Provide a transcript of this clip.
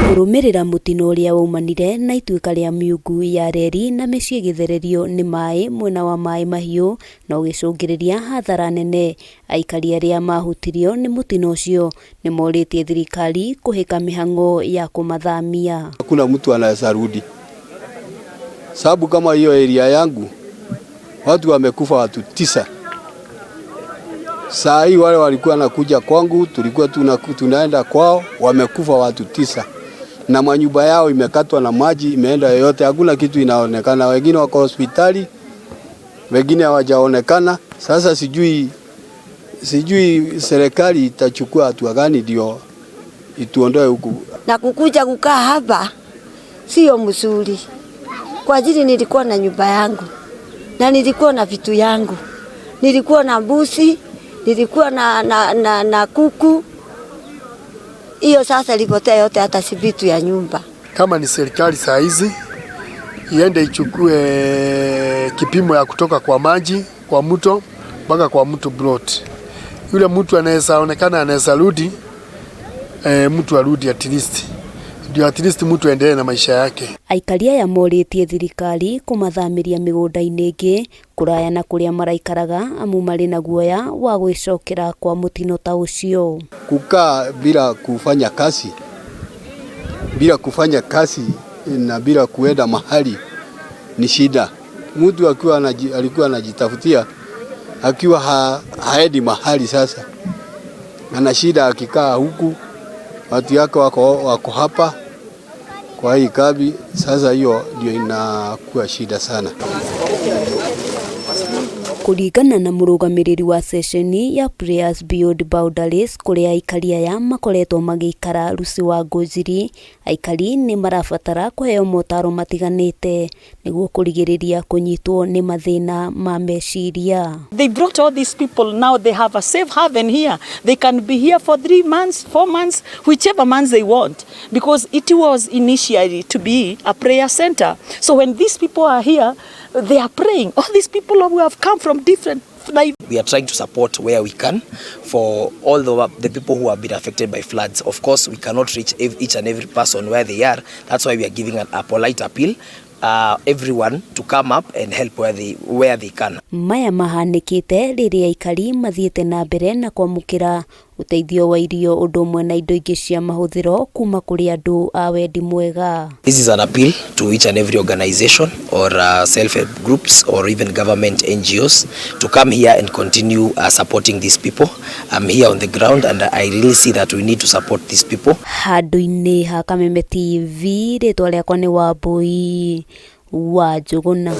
Kũrũmĩrĩra mũtino ũrĩa waumanire na ituĩka rĩa miungu ya reri na mĩciĩ ĩgĩthererio nĩ maĩ mwena wa Maĩ Mahiũ na ũgĩcũngĩrĩria hathara nene. Aikari arĩa mahutirio nĩ mũtino ũcio nĩ morĩtie thirikari kũhĩka mĩhang'o ya kũmathamia. Hakuna mtu anaweza rudi, sababu kama hiyo area yangu watu wamekufa watu 9. Saa hii wale walikuwa nakuja kwangu, tulikuwa tunaenda kwao, wamekufa watu 9 na manyumba yao imekatwa na maji, imeenda yoyote, hakuna kitu inaonekana. Wengine wako hospitali, wengine hawajaonekana. Sasa sijui serikali itachukua hatua gani ndio ituondoe huku. Na kukuja kukaa hapa sio mzuri, kwa ajili nilikuwa na nyumba yangu na nilikuwa na vitu yangu, nilikuwa na mbuzi, nilikuwa na kuku. Hiyo sasa ilipotea yote, hata si vitu ya nyumba. Kama ni serikali saa hizi iende ichukue kipimo ya kutoka kwa maji kwa mto mpaka kwa mtu plot. Yule mtu anaweza onekana anaweza rudi, mtu arudi at least, ndio at least mtu aendelee na maisha yake. Aikari aya morĩtie thirikari kũmathamĩria mĩgũnda-inĩ ĩngĩ kũraya na kũrĩa maraikaraga amu marĩ na guoya wa gwĩcokera kwa mũtino ta ũcio. Kukaa bila kufanya kazi, bila kufanya kazi na bila kuenda mahali ni shida. Mtu akiwa alikuwa anajitafutia akiwa haendi mahali, sasa ana shida akikaa huku, watu yake wako hapa kwa hii kambi. Sasa hiyo ndio inakuwa shida sana. Kũringana na mũrũgamĩrĩri wa ceceni ya Prayers Beyond Boundaries kũrĩa aikari aya makoretwo magĩikara Lucy wa Ngũnjiri, aikari nĩ marabatara kũheo motaro matiganĩte nĩguo kũrigĩrĩria kũnyitwo nĩ mathĩna ma meciria. They brought all these people. Now they have a safe haven here. They can be here for 3 months, 4 months, whichever months they want, because it was initially to be a prayer center. So when these people are here, they are praying. All these people who have come from different We are trying to support where we can for all the people who have been affected by floods. Of course, we cannot reach each and every person where they are. That's why we are giving a polite appeal, everyone to come up and help where they can. Maya mahanĩkĩte rĩrĩa aikari mathiĩte na mbere na kwamũkĩra ũteithio wa irio ũndũ ũmwe na indo ingĩ cia mahũthĩro kuma kũrĩ andũ a wendi mwega. This is an appeal to each and every organization or self-help groups or even government NGOs to come here and continue supporting these people. I'm here on the ground and I really see that we need to support these people. Handũ-inĩ ha Kameme TV, rĩtwa rĩakwa nĩ Wambui wa Njũgũna.